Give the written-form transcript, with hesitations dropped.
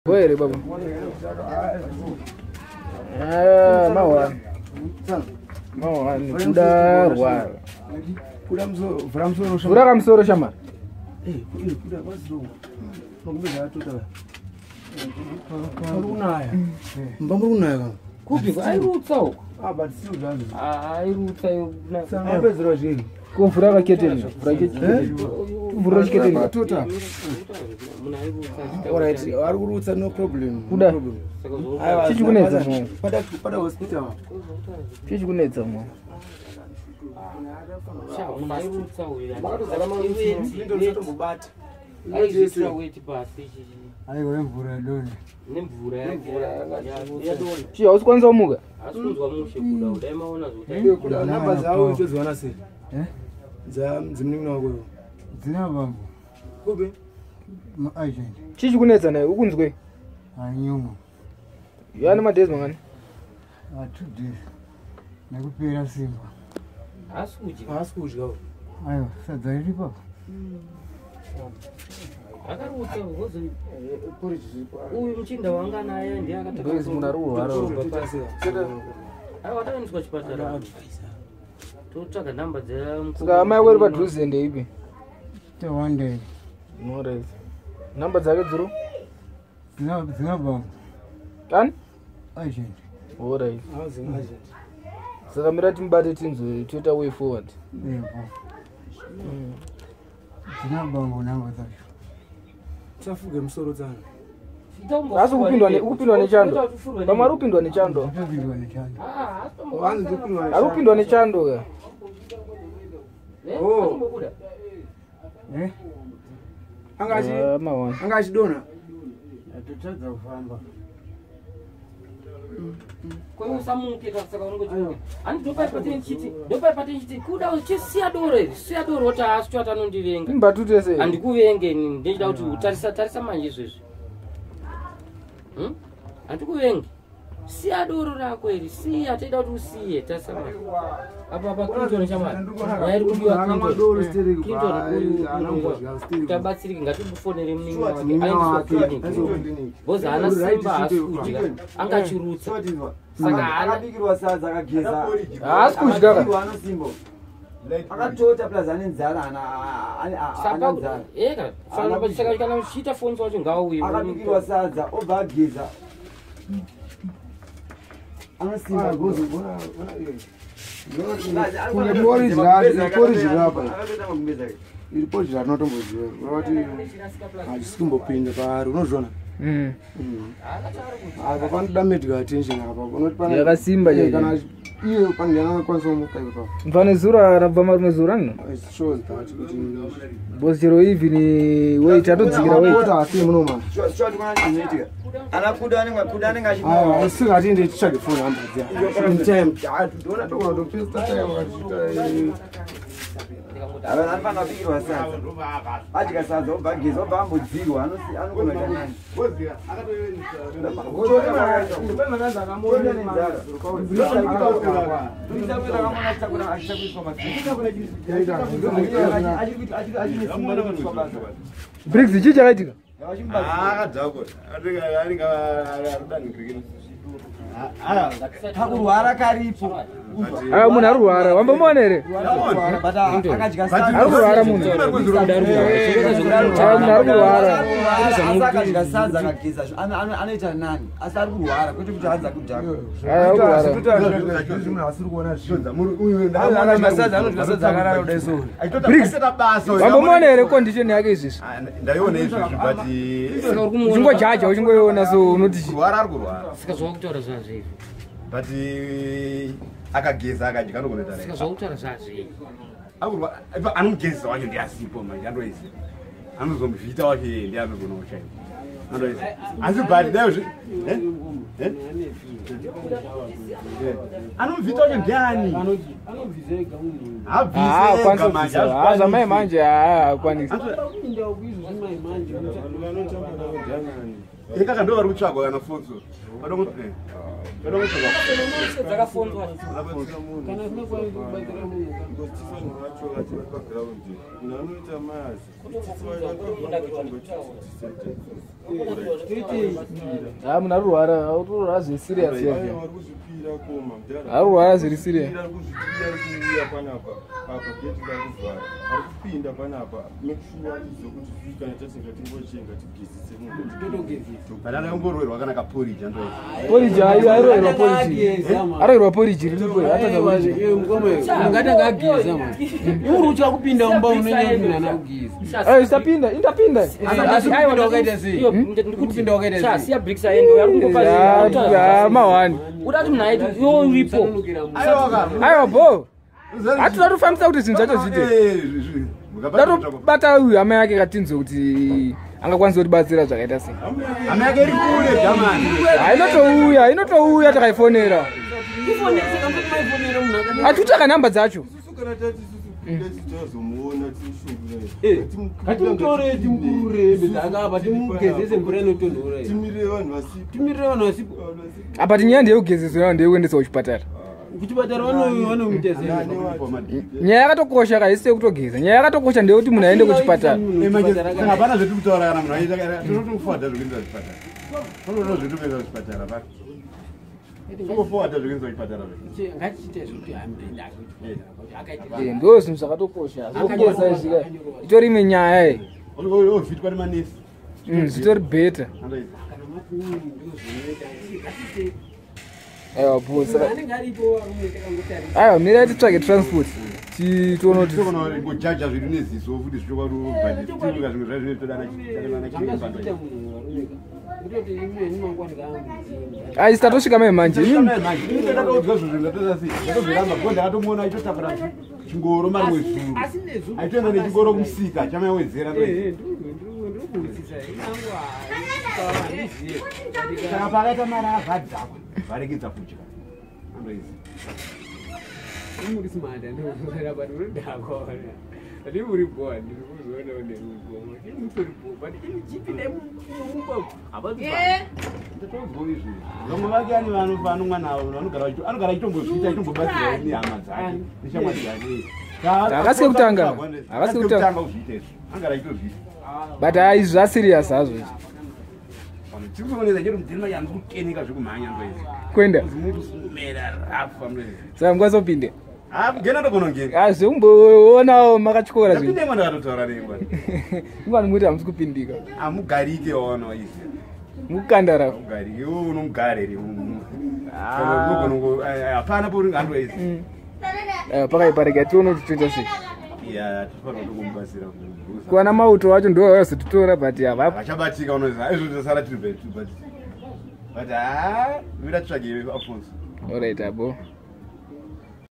Kwere baba. Ah, mawa. Mawa ni kuda rwara. Kuda musoro, vhura musoro. Vhura kamusoro shama. Eh, kuda kwaziro. Makumbe atota. Muri kunaya. Mba muri kunaya ka? Kupi airutsa uko. Ah, but still zvanzi. Ah, airutsa yo. Apedzera zvei? Ko vhura kaketeni. Vhura keteni. Vhura chiketeni. Atota. Munhu airutsa. All right, ari kurutsa no problem. Kuda. No problem. Aiwa, Chichi kunetsa mwa. Pada pada hospital. Chichi kunetsa mwa. Sha, munhu airutsa uyu. Makatozara Iweti, marutombobata. Aizoitira weti pasi chichi. Aiwa imvura yadonha. Nemvura yake. Yadonha. Chi hausi kwanisa kumuka? Asi kunzwa mushe kuda kudai maona zvokuti. Kuda namba dzawo uchodziwana sei? Eh? Dza dzimunin'ina wako iwo. Dzina bambo. Kupi? Maagent. Chichi kunetsa naye ukunzwe. Anyuma. Yani madays mangani? Ah, 2 days. Nekupera simba. Asi kudya. Haasi kudya. Uyo. Aiwa, sadza riri papo. Akarutsa ngozi Porridge zviripo. uyu muchinda wanga naye ndiye akataka. Guys, munhu ari kurwara uyu. Toita sei? Aiwa ataendeswa chipatara. Totsvaga namba dza Saka amai weri padhuze ndeipi? Te one day. No right. Namba dzake dziri? Dzina bambo. Tani? Agent. All right. Hazi agent. Saka mira timubate tinzwe toita way forward. Epo. Dzina bambo namba dzacho. Usafuge musoro tsana. Asi ukupindwa nechando. Pamwe ari kupindwa nechando. Ndopindwa nechando. Wanzi ndopindwa Ari kupindwa nechando ka. Oh. Eh? Anga achi Ah, mawana. anga achidonha. Atotadza kufamba. Usamuke saka unongochimuka handi ndopai patini chiti kuda uchisiya doro iri siya doro woti haasi kuti anondivenga. Imbatute sei? Handikuvenge ini, ndechida kuti utarisa tarisa manje izvezvi. Handikuvengi, siya doro rako iri, siya, toida kuti usiye. Tarisa manje apa apa Clinton chamari nyaya iri kudiwa Clinton. Clinton uyu uyu tabatsirike, ngatimufonere munin'ina wake aendeswa clinic because haana simba, haasi kudya, anga achirutsa saka haana Akabikirwa sadza akageza. Haasi kudya ka. Akabikirwa, anosimba. Akatota plus ane nzara ane nzara. Eka saka kana uchiita fonzi wacho ngauye. Akabikirwa sadza obva ageza. Anosimba. Kunge porridge porridge rapa. Iri porridge ratinotomboziva. Kureva kuti hachisi kumbopinda paari unozviona. Apa panoda medical attention apa. Unoti pana Yakasimba Eh, chaiyo. kana iye pane yaakwanisa kumuka ipapo. Mfane zura rabva marume zura nno. It shows that kuti Because chero even weight atodzikira weight. Water asi munoma. Zvinoitika ana kuda anenge kuda anenge Aiwa, asi ngatinde titsvage phone number dziya. In time. Ah, Ndona togona kutopesta time wakatiita. Anofanira kubikirwa sadza adya sadza obva ageza obva ambodzirwa anogona kuita nani. Briggs, chii chakaitika? Akadhakwa anenge arikudanhikirikini. Pakurwara karipo. Ah, munhu ari kurwara. Wambomuona here? But akadya Ari kurwara munhu. Ah, munhu ari kurwara. Asi akadya sadza akageza anoita nani asi ari kurwara kwete kuti hanzi akudhakwa. Ah, ari kurwara. Anodya sadza akarara kudai so. Briggs, wambomuona here condition yake izvizvi? Ndaiona izvezvi but Uchingojaja uchingoiona so unoti chi? Kurwara ari kurwara. Saka zvawakutaura zvazvei? But akageza akadya anogona kuita. Saka zvawakutaura zvazvei? Anomugezesa wacho ndiasipo manje andoiziva anozomuvhita wacho iye ndiye anogona kuchaita andoiziva asi but dai anomuvhita wacho ndiani? Ah, kwanisa kubvisa. Ah, zvamai manje ah, hakwanisi. Ikaka ndo vari kutsvagwa kana fonso. Dzakafonzwa. Ha, munhu arurwara, arurwara zviri serious. Arurwara zviri serious. Panana kana kaporiji. Poriji airoerwa poriji. Aroerwa poriji riripo. Ungatanga ageza man. Uri ucha kupinda mumba unonyanya kuti munhu anakugeza. Eh, isapinda, indapinda. Asi kupinda wakaita sei? Kupinda wakaita sei? Siya bricks aende, ari kungopa. Mawani. Uda kuti munhu aite iwo uripo. Aiwa bo. Hatinoda kufambisa kuti zvinhu zvacho zviite. Datobata uyu hama yake katinzwe kuti angakwanisa kutibatsira zvakaita sei. Hama yake iri kure jamani. Inotouya, inotouya takaifonera. Hatikutsvaka namba dzacho. Ngatimutore timukurure dzakapa timugezese mvura inotonhora. Timirire vanhu vasipo. Apa tinyaya ndeyekugezeswa nayo ndeyekuendeswa kuchipatara. Kuchipatara vanomutezera. Nyaya yakatokosha kaisi yekutogeza. Nyaya yakatokosha ndeyekuti munhu aende kuchipatara. Hapana zvetiri kutaura kana munhu aita tinotofuwadha zvekuendesa kuchipatara. Tinotoda zvekutoendesa kuchipatara pa. Tingofuwadha zvekuendesa kuchipatara. Ngatichiite zvekuti aenda kuchipatara. Ndo zvinhu zvakatokosha. Zvokugeza izvi ka. Itori imwe nyaya iyi. Ovhitwa nemanesi. Zvitori better. Aiwa bo saka. Aiwa mirai titsvage transport. Tione kuti ngojaja zvedu neziso futi zvichokwadi zvimwe zvacho zvinotoda Ai tatosvika mai manje. Ndakaudzwa zvinhu ndatozviramba ko ndakatomuona achitotakura chingoro marimwe zuro. Aitoenda nechingoro kumusika chamaiwedzera. Saka pakaita mari avhadhakwa varegedza kudya. Andoizi. Muri smart ndinokuzoona but unodhakwa. Ndiri bored ndiri kuzoona une rugo. Mutori bored but chipinda mumba hapasi. Ndatoudzwa izvi. Vamwe vake ani vanomwa navo vanogara anogara achitombozviita achitombobatsirwa nehama dzake neshamwari dzake. Hakasi kutanga. Hakasi kutanga kuzviita izvi. Anogara achitozviita. But hai zva serious hazvo izvi. Tiri kuonesa chero mudzimai yanzi kukeneka zvekumhanya ndoizvi. Kuenda. Mera rafa ndoizvi. Saka ngwazopinde. Ah, kugena ndogona kugena. Ah, zvekumboonawo makachikora zvinhu. Ndapinda imwe ndakatotaura neimwe. Ingwani muti hamusi kupindika. Amugarike waona izvi. Mukukandara. Mugarike, iwe unomugara here? Unogona hapana pauri ngando izvi. Pakaiparega tione kuti toita sei. Ya, tofanira kutomubatsira. Kuwana mauto wacho ndo vazotitora but hava. Vachabatika unoziva. Izvo tasara tiri betu but. But ah, mira tsvage Alfonso. Alright abo.